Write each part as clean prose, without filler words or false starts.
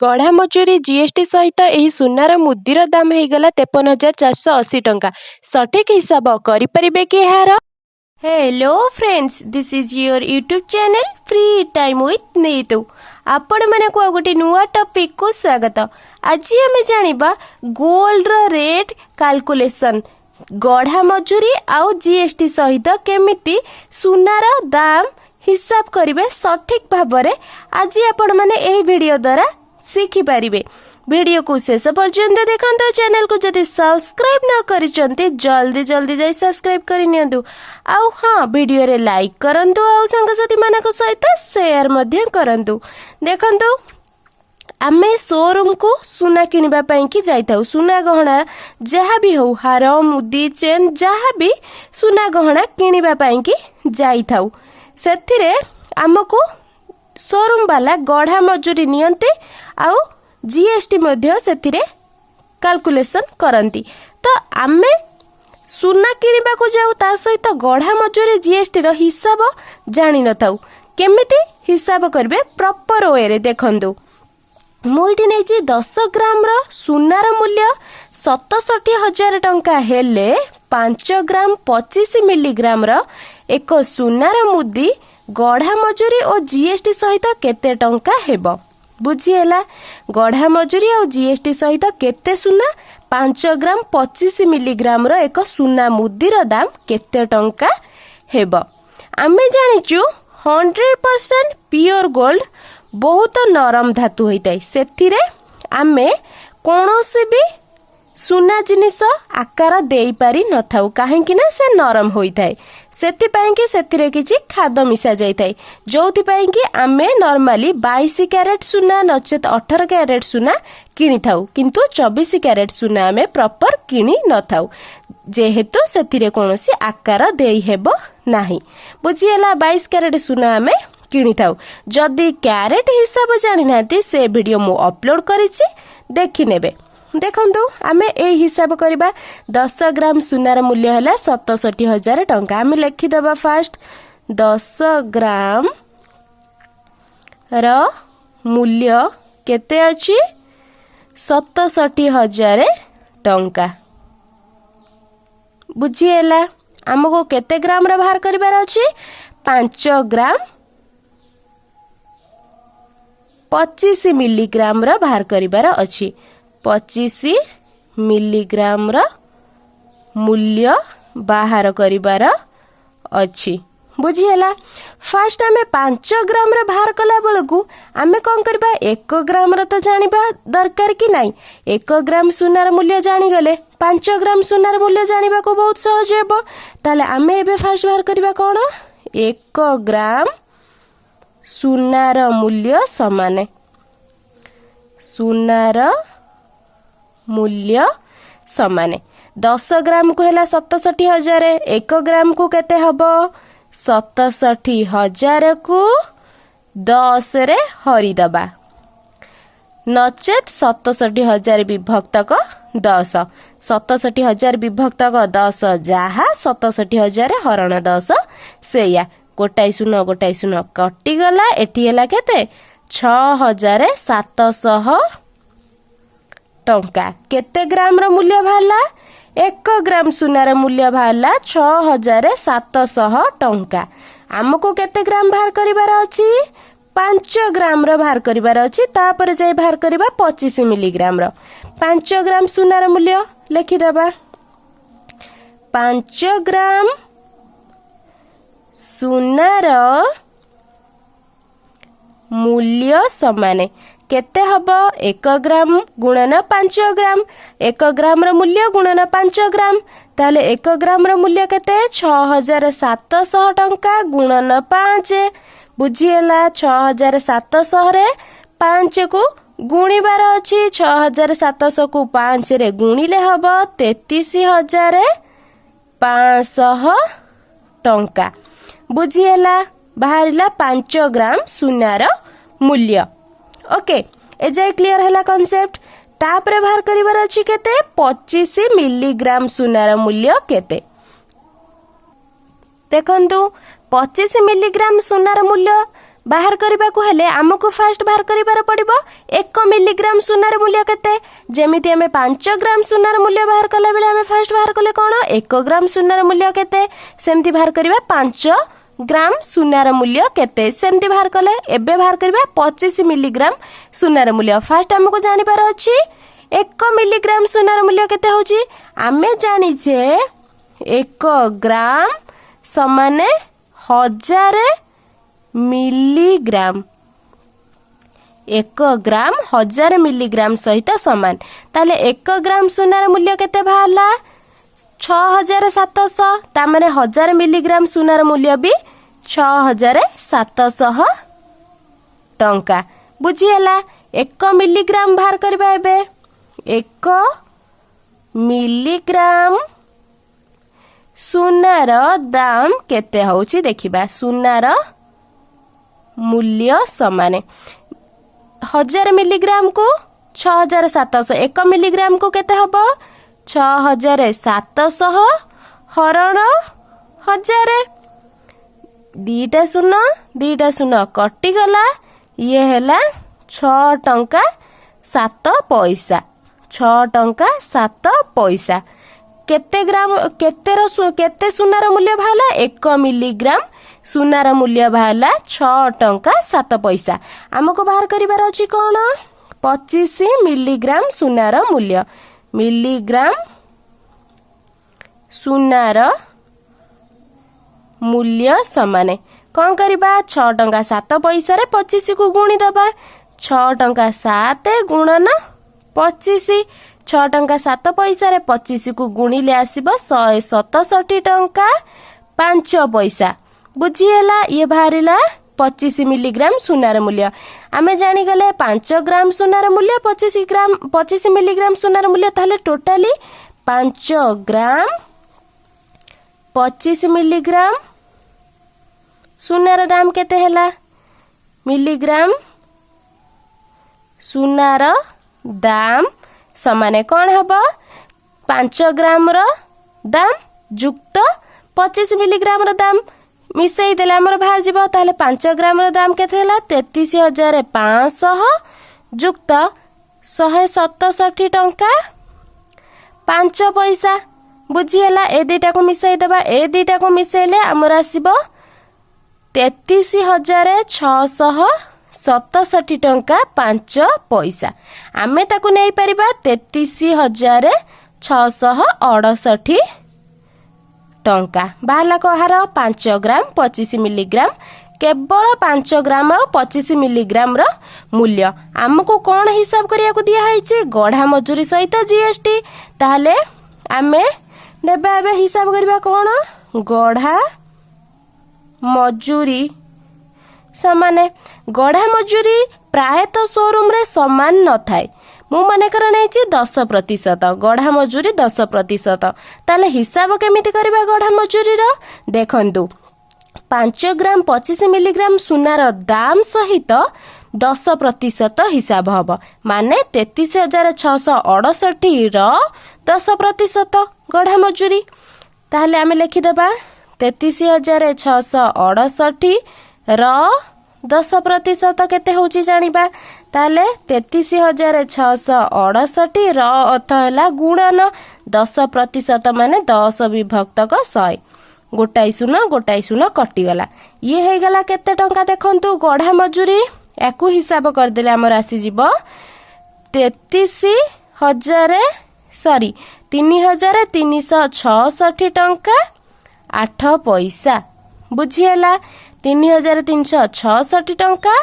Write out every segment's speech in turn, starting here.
ଗଢ଼ା ମଜୁରୀ, ଜିଏସ୍ଟି ସହିତ ଏହି ସୁନାର ମୁଦିର ଦାମ ହେଇଗଲା 53,480 ଟଙ୍କା। ସଠିକ୍ ହିସାବ କରିପାରିବେ କି ଏହାର? Hello friends, this is your YouTube channel Free Time with Neetu। ଆପଣମାନଙ୍କୁ ଆଉ ଗୋଟେ ନୂଆ ଟପିକକୁ ସ୍ୱାଗତ। ଆଜି ଆମେ ଜାଣିବା ଗୋଲ୍ଡର ରେଟ୍ କାଲକୁଲେସନ୍। ଗଢ଼ା ମଜୁରୀ ଆଉ ଜିଏସ୍ଟି ସହିତ କେମିତି ସୁନାର ଦାମ ହିସାବ କରିବେ ସଠିକ୍ ଭାବରେ, ଆଜି ଆପଣମାନେ ଏହି ଭିଡ଼ିଓ ଦ୍ୱାରା ଶିଖିପାରିବେ। ଭିଡ଼ିଓକୁ ଶେଷ ପର୍ଯ୍ୟନ୍ତ ଦେଖନ୍ତୁ। ଚ୍ୟାନେଲକୁ ଯଦି ସବସ୍କ୍ରାଇବ୍ ନ କରିଛନ୍ତି, ଜଲ୍ଦି ଜଲ୍ଦି ଯାଇ ସବସ୍କ୍ରାଇବ୍ କରିନିଅନ୍ତୁ। ଆଉ ହଁ, ଭିଡ଼ିଓରେ ଲାଇକ୍ କରନ୍ତୁ ଆଉ ସାଙ୍ଗସାଥିମାନଙ୍କ ସହିତ ସେୟାର ମଧ୍ୟ କରନ୍ତୁ। ଦେଖନ୍ତୁ, ଆମେ ସୋରୁମକୁ ସୁନା କିଣିବା ପାଇଁକି ଯାଇଥାଉ। ସୁନା ଗହଣା ଯାହା ବି ହଉ, ହାର, ମୁଦି, ଚେନ୍, ଯାହା ବି ସୁନା ଗହଣା କିଣିବା ପାଇଁକି ଯାଇଥାଉ। ସେଥିରେ ଆମକୁ ସୋରୁମ ବାଲା ଗଢ଼ା ମଜୁରୀ ନିଅନ୍ତି ଆଉ ଜିଏସ୍ଟି ମଧ୍ୟ ସେଥିରେ କାଲକୁଲେସନ୍ କରନ୍ତି। ତ ଆମେ ସୁନା କିଣିବାକୁ ଯାଉ, ତା ସହିତ ଗଢ଼ା ମଜୁରୀ, ଜିଏସ୍ଟିର ହିସାବ ଜାଣିନଥାଉ। କେମିତି ହିସାବ କରିବେ ପ୍ରପର ୱେରେ, ଦେଖନ୍ତୁ। ମୁଁ ଏଇଠି ନେଇଛି 10 ଗ୍ରାମର ସୁନାର ମୂଲ୍ୟ 67,000 ଟଙ୍କା ହେଲେ 5 ଗ୍ରାମ 25 ମିଲିଗ୍ରାମର ଏକ ସୁନାର ମୁଦି ଗଢ଼ା ମଜୁରୀ ଓ ଜିଏସ୍ଟି ସହିତ କେତେ ଟଙ୍କା ହେବ? ବୁଝିହେଲା? ଗଢ଼ା ମଜୁରୀ ଆଉ ଜିଏସ୍ଟି ସହିତ କେତେ ସୁନା, 5 ଗ୍ରାମ 25 ମିଲିଗ୍ରାମର ଏକ ସୁନା ମୁଦିର ଦାମ କେତେ ଟଙ୍କା ହେବ? ଆମେ ଜାଣିଛୁ, 100% ପିଓର ଗୋଲ୍ଡ ବହୁତ ନରମ ଧାତୁ ହୋଇଥାଏ। ସେଥିରେ ଆମେ କୌଣସି ବି ସୁନା ଜିନିଷ ଆକାର ଦେଇପାରି ନଥାଉ, କାହିଁକି ନା ସେ ନରମ ହୋଇଥାଏ। ସେଥିପାଇଁ କି ସେଥିରେ କିଛି ଖାଦ ମିଶା ଯାଇଥାଏ, ଯୋଉଥିପାଇଁ କି ଆମେ ନର୍ମାଲି 22 କ୍ୟାରେଟ ସୁନା ନଚେତ 18 କ୍ୟାରେଟ ସୁନା କିଣିଥାଉ, କିନ୍ତୁ 24 କ୍ୟାରେଟ ସୁନା ଆମେ ପ୍ରପର କିଣି ନଥାଉ, ଯେହେତୁ ସେଥିରେ କୌଣସି ଆକାର ଦେଇହେବ ନାହିଁ। ବୁଝିହେଲା? 22 କ୍ୟାରେଟ ସୁନା ଆମେ କିଣିଥାଉ। ଯଦି କ୍ୟାରେଟ ହିସାବ ଜାଣିନାହାନ୍ତି, ସେ ଭିଡ଼ିଓ ମୁଁ ଅପଲୋଡ଼ କରିଛି, ଦେଖିନେବେ। ଦେଖନ୍ତୁ, ଆମେ ଏଇ ହିସାବ କରିବା। 10 ଗ୍ରାମ ସୁନାର ମୂଲ୍ୟ ହେଲା 67,000 ଟଙ୍କା। ଆମେ ଲେଖିଦେବା ଫାଷ୍ଟ, 10 ଗ୍ରାମ ର ମୂଲ୍ୟ କେତେ ଅଛି? 67,000 ଟଙ୍କା। ବୁଝିହେଲା? ଆମକୁ କେତେ ଗ୍ରାମର ବାହାର କରିବାର ଅଛି? 5 ଗ୍ରାମ 25 ମିଲିଗ୍ରାମର ବାହାର କରିବାର ଅଛି। 25 ମିଲିଗ୍ରାମର ମୂଲ୍ୟ ବାହାର କରିବାର ଅଛି। ବୁଝିହେଲା? ଫାଷ୍ଟ ଆମେ 5 ଗ୍ରାମର ବାହାର କଲା ବେଳକୁ ଆମେ କ'ଣ କରିବା? 1 ଗ୍ରାମର ତ ଜାଣିବା ଦରକାର କି ନାହିଁ? 1 ଗ୍ରାମ ସୁନାର ମୂଲ୍ୟ ଜାଣିଗଲେ 5 ଗ୍ରାମ ସୁନାର ମୂଲ୍ୟ ଜାଣିବାକୁ ବହୁତ ସହଜ ହେବ। ତାହେଲେ ଆମେ ଏବେ ଫାଷ୍ଟ ବାହାର କରିବା କ'ଣ? 1 ଗ୍ରାମ ସୁନାର ମୂଲ୍ୟ ସମାନେ, ସୁନାର ମୂଲ୍ୟ ସମାନେ 10 ଗ୍ରାମକୁ ହେଲା 67,000, 1 ଗ୍ରାମକୁ କେତେ ହବ? 67,000କୁ 10ରେ ହରିଦେବା, ନଚେତ 67,000 ବିଭକ୍ତକ 10। 67,000 ବିଭକ୍ତକ 10 ଯାହା, 67,000 ହରଣ 10 ସେଇଆ। ଗୋଟାଏ ଶୂନ ଗୋଟାଏ ଶୂନ କଟିଗଲା। ଏଠି ହେଲା କେତେ? 6,700 ଟଙ୍କା। କେତେ ଗ୍ରାମର ମୂଲ୍ୟ ବାହାରିଲା? 1 ଗ୍ରାମ ସୁନାର ମୂଲ୍ୟ ବାହାରିଲା 6,700 ଟଙ୍କା। ଆମକୁ କେତେ ଗ୍ରାମ ବାହାର କରିବାର ଅଛି? 5 ଗ୍ରାମର ବାହାର କରିବାର ଅଛି। ତାପରେ ଯାଇ ବାହାର କରିବା 25 ମିଲିଗ୍ରାମର। 5 ଗ୍ରାମ ସୁନାର ମୂଲ୍ୟ ଲେଖିଦେବା। 5 ଗ୍ରାମ ସୁନାର ମୂଲ୍ୟ ସମାନେ କେତେ ହବ? 1 ଗ୍ରାମ ଗୁଣନ 5 ଗ୍ରାମ। 1 ଗ୍ରାମର ମୂଲ୍ୟ ଗୁଣନ 5 ଗ୍ରାମ। ତାହେଲେ 1 ଗ୍ରାମର ମୂଲ୍ୟ କେତେ? 6,700 ଟଙ୍କା ଗୁଣନ 5। ବୁଝିହେଲା? 6,700ରେ 5କୁ ଗୁଣିବାର ଅଛି। 6,700କୁ 5ରେ ଗୁଣିଲେ ହବ 33,500 ଟଙ୍କା। ବୁଝିହେଲା? ବାହାରିଲା 5 ଗ୍ରାମ ସୁନାର ମୂଲ୍ୟ। ଓକେ, ଏଯାଏ କ୍ଲିୟର ହେଲା କନସେପ୍ଟ। ତାପରେ ବାହାର କରିବାର ଅଛି କେତେ? 25 ମିଲିଗ୍ରାମ ସୁନାର ମୂଲ୍ୟ କେତେ? ଦେଖନ୍ତୁ, 25 ମିଲିଗ୍ରାମ ସୁନାର ମୂଲ୍ୟ ବାହାର କରିବାକୁ ହେଲେ ଆମକୁ ଫାଷ୍ଟ ବାହାର କରିବାର ପଡ଼ିବ 1 ମିଲିଗ୍ରାମ ସୁନାର ମୂଲ୍ୟ କେତେ। ଯେମିତି ଆମେ 5 ଗ୍ରାମ ସୁନାର ମୂଲ୍ୟ ବାହାର କଲାବେଳେ ଆମେ ଫାଷ୍ଟ ବାହାର କଲେ କ'ଣ? 1 ଗ୍ରାମ ସୁନାର ମୂଲ୍ୟ କେତେ। ସେମିତି ବାହାର କରିବା 5 ଗ୍ରାମ ସୁନାର ମୂଲ୍ୟ କେତେ। ସେମିତି ବାହାର କଲେ ଏବେ ବାହାର କରିବା 25 ମିଲିଗ୍ରାମ ସୁନାର ମୂଲ୍ୟ। ଫାଷ୍ଟ ଆମକୁ ଜାଣିବାର ଅଛି 1 ମିଲିଗ୍ରାମ ସୁନାର ମୂଲ୍ୟ କେତେ ହେଉଛି। ଆମେ ଜାଣିଛେ 1 ଗ୍ରାମ ସମାନେ 1000 ମିଲିଗ୍ରାମ। 1 ଗ୍ରାମ 1000 ମିଲିଗ୍ରାମ ସହିତ ସମାନ। ତାହେଲେ 1 ଗ୍ରାମ ସୁନାର ମୂଲ୍ୟ କେତେ ବାହାରିଲା? 6700। ତାମାନେ 1000 ମିଲିଗ୍ରାମ ସୁନାର ମୂଲ୍ୟ ବି 6700 ଟଙ୍କା। ବୁଝିହେଲା? 1 ମିଲିଗ୍ରାମ ବାହାର କରିବା ଏବେ। 1 ମିଲିଗ୍ରାମ ସୁନାର ଦାମ କେତେ ହେଉଛି ଦେଖିବା। ସୁନାର ମୂଲ୍ୟ ସମାନେ 1000 ମିଲିଗ୍ରାମକୁ 6700। 1 ମିଲିଗ୍ରାମକୁ କେତେ ହବ? 6700 ହରଣ 1000। ଦିଟା ଶୂନ, ଦିଟା ଶୂନ କଟିଗଲା। ଇଏ ହେଲା 6 ଟଙ୍କା 7 ପଇସା। 6 ଟଙ୍କା 7 ପଇସା। କେତେ ଗ୍ରାମ, କେତେର, କେତେ ସୁନାର ମୂଲ୍ୟ ବାହାରିଲା? 1 ମିଲିଗ୍ରାମ ସୁନାର ମୂଲ୍ୟ ବାହାରିଲା 6 ଟଙ୍କା 7 ପଇସା। ଆମକୁ ବାହାର କରିବାର ଅଛି କ'ଣ? 25 ମିଲିଗ୍ରାମ ସୁନାର ମୂଲ୍ୟ। ମିଲିଗ୍ରାମ ସୁନାର ମୂଲ୍ୟ ସମାନେ କ'ଣ କରିବା? 6 ଟଙ୍କା 7 ପଇସାରେ 25କୁ ଗୁଣି ଦେବା। 6 ଟଙ୍କା 7 ଗୁଣନ 25। 6 ଟଙ୍କା 7 ପଇସାରେ 25କୁ ଗୁଣିଲେ ଆସିବ 167 ଟଙ୍କା 5 ପଇସା। ବୁଝିହେଲା? ଇଏ ବାହାରିଲା 25 ମିଲିଗ୍ରାମ ସୁନାର ମୂଲ୍ୟ। ଆମେ ଜାଣିଗଲେ 5 ଗ୍ରାମ ସୁନାର ମୂଲ୍ୟ, 25 ଗ୍ରାମ, 25 ମିଲିଗ୍ରାମ ସୁନାର ମୂଲ୍ୟ। ତାହେଲେ ଟୋଟାଲି 5 ଗ୍ରାମ 25 ମିଲିଗ୍ରାମ ସୁନାର ଦାମ କେତେ ହେଲା? ମିଲିଗ୍ରାମ ସୁନାର ଦାମ ସମାନେ କ'ଣ ହେବ? 5 ଗ୍ରାମର ଦାମ ଯୁକ୍ତ 25 ମିଲିଗ୍ରାମର ଦାମ ମିଶେଇ ଦେଲେ ଆମର ବାହାରିଯିବ। ତାହେଲେ 5 ଗ୍ରାମର ଦାମ କେତେ ହେଲା? 33,500 ଯୁକ୍ତ 167 ଟଙ୍କା 5 ପଇସା। ବୁଝିହେଲା? ଏ ଦୁଇଟାକୁ ମିଶାଇ ଦେବା। ଏ ଦୁଇଟାକୁ ମିଶାଇଲେ ଆମର ଆସିବ 33,667 ଟଙ୍କା 5 ପଇସା। ଆମେ ତାକୁ ନେଇପାରିବା 33,668 ଟଙ୍କା। ବାହାରିଲା କାହାର? 5 ଗ୍ରାମ 25 ମିଲିଗ୍ରାମ। କେବଳ 5 ଗ୍ରାମ ଆଉ 25 ମିଲିଗ୍ରାମର ମୂଲ୍ୟ। ଆମକୁ କ'ଣ ହିସାବ କରିବାକୁ ଦିଆହେଇଛି? ଗଢ଼ା ମଜୁରୀ ସହିତ ଜିଏସଟି। ତାହେଲେ ଆମେ ନେବା ଏବେ ହିସାବ କରିବା କ'ଣ? ଗଢ଼ା ମଜୁରୀ ସମାନେ, ଗଢ଼ା ମଜୁରୀ ପ୍ରାୟତଃ ସୋରୁମରେ ସମାନ ନଥାଏ। ମୁଁ ମନେକର ନେଇଛି 10%। ଗଢ଼ା ମଜୁରୀ 10%। ତାହେଲେ ହିସାବ କେମିତି କରିବା ଗଢ଼ା ମଜୁରୀର? ଦେଖନ୍ତୁ, 5 ଗ୍ରାମ 25 ମିଲିଗ୍ରାମ ସୁନାର ଦାମ ସହିତ 10% ହିସାବ ହବ। ମାନେ 33,668ର 10% ଗଢ଼ା ମଜୁରୀ। ତାହେଲେ ଆମେ ଲେଖିଦେବା 33,668ର 10% କେତେ ହେଉଛି ଜାଣିବା। ତାହେଲେ 33,668 ର ଅର୍ଥ ହେଲା ଗୁଣନ, 10% ମାନେ 10 ବିଭକ୍ତକ 100। ଗୋଟାଏ ଶୂନ, ଗୋଟାଏ ଶୂନ କଟିଗଲା। ଇଏ ହେଇଗଲା କେତେ ଟଙ୍କା ଦେଖନ୍ତୁ। ଗଢ଼ା ମଜୁରୀ ୟାକୁ ହିସାବ କରିଦେଲେ ଆମର ଆସିଯିବ 33,000, ସରି, 3,366 ଟଙ୍କା 8 ପଇସା। ବୁଝିହେଲା? 3,366 ଟଙ୍କା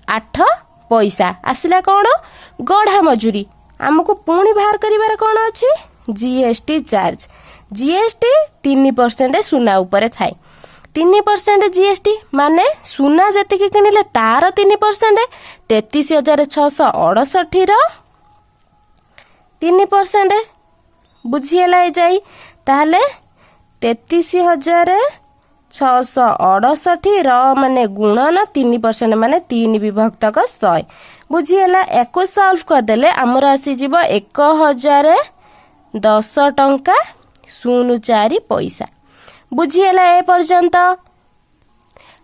8 ପଇସା ଆସିଲା କ'ଣ? ଗଢ଼ା ମଜୁରୀ। ଆମକୁ ପୁଣି ବାହାର କରିବାର କ'ଣ ଅଛି? GST charge. ଜିଏସଟି 3% ସୁନା ଉପରେ ଥାଏ। 3% ଜିଏସଟି ମାନେ ସୁନା ଯେତିକି କିଣିଲେ ତାର 3%। 33,668ର 3%। ବୁଝିହେଲା ଏ ଯାଇ? ତାହେଲେ 33,668 ର ମାନେ ଗୁଣନ 3% ମାନେ 3 ବିଭକ୍ତକ 100। ବୁଝିହେଲା? ୟାକୁ ସଲ୍ଭ କରିଦେଲେ ଆମର ଆସିଯିବ 1,010 ଟଙ୍କା 04 ପଇସା। ବୁଝିହେଲା ଏ ପର୍ଯ୍ୟନ୍ତ?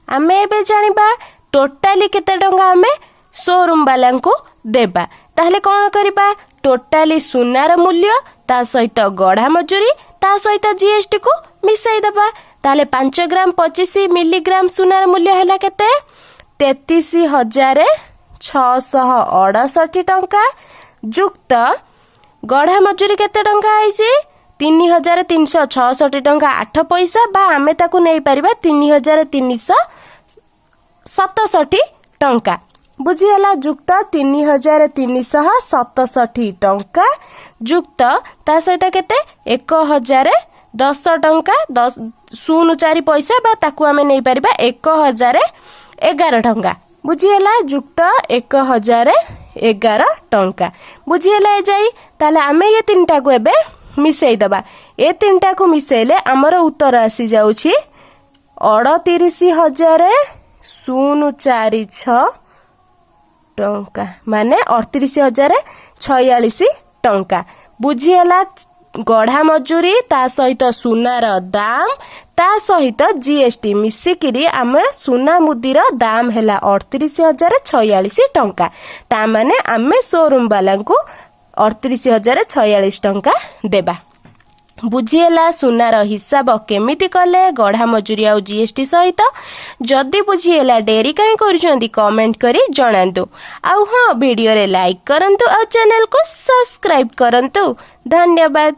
ଆମେ ଏବେ ଜାଣିବା ଟୋଟାଲି କେତେ ଟଙ୍କା ଆମେ ସୋରୁମ୍ ବାଲାଙ୍କୁ ଦେବା? ତାହେଲେ କ'ଣ କରିବା? ଟୋଟାଲି ସୁନାର ମୂଲ୍ୟ, ତା ସହିତ ଗଢ଼ା ମଜୁରୀ, ତା ସହିତ ଜିଏସଟି କୁ ମିଶାଇ ଦେବା। ତାହେଲେ 5 ଗ୍ରାମ 25 ମିଲିଗ୍ରାମ ସୁନାର ମୂଲ୍ୟ ହେଲା କେତେ? 33,668 ଟଙ୍କା ଯୁକ୍ତ ଗଢ଼ା ମଜୁରୀ କେତେ ଟଙ୍କା ହେଇଛି? 3,366 ଟଙ୍କା 8 ପଇସା ବା ଆମେ ତାକୁ ନେଇପାରିବା 3,367 ଟଙ୍କା। ବୁଝିହେଲା? ଯୁକ୍ତ 3,367 ଟଙ୍କା ଯୁକ୍ତ ତା ସହିତ କେତେ? 1,010 ଟଙ୍କା 10 04 ପଇସା ବା ତାକୁ ଆମେ ନେଇପାରିବା 1,011 ଟଙ୍କା। ବୁଝିହେଲା? ଯୁକ୍ତ 1,011 ଟଙ୍କା। ବୁଝିହେଲା ଏ ଯାଇ? ତାହେଲେ ଆମେ ଏ ତିନିଟାକୁ ଏବେ ମିଶେଇ ଦବା। ଏ ତିନିଟାକୁ ମିଶେଇଲେ ଆମର ଉତ୍ତର ଆସିଯାଉଛି 38,046 ଟଙ୍କା, ମାନେ 38,046 ଟଙ୍କା। ବୁଝିହେଲା? ଗଢ଼ା ମଜୁରୀ, ତା ସହିତ ସୁନାର ଦାମ, ତା ସହିତ ଜିଏସଟି ମିଶିକିରି ଆମ ସୁନା ମୁଦିର ଦାମ ହେଲା 38,046 ଟଙ୍କା। ତା ମାନେ ଆମେ ସୋରୁମ ବାଲାଙ୍କୁ 38,046 ଟଙ୍କା ଦେବା। ବୁଝିହେଲା ସୁନାର ହିସାବ କେମିତି କଲେ, ଗଢ଼ା ମଜୁରୀ ଆଉ ଜିଏସଟି ସହିତ? ଯଦି ବୁଝିହେଲା, ଡେରି କାହିଁ କରୁଛନ୍ତି? କମେଣ୍ଟ କରି ଜଣାନ୍ତୁ। ଆଉ ହଁ, ଭିଡ଼ିଓରେ ଲାଇକ୍ କରନ୍ତୁ ଆଉ ଚ୍ୟାନେଲକୁ ସବସ୍କ୍ରାଇବ କରନ୍ତୁ। ଧନ୍ୟବାଦ।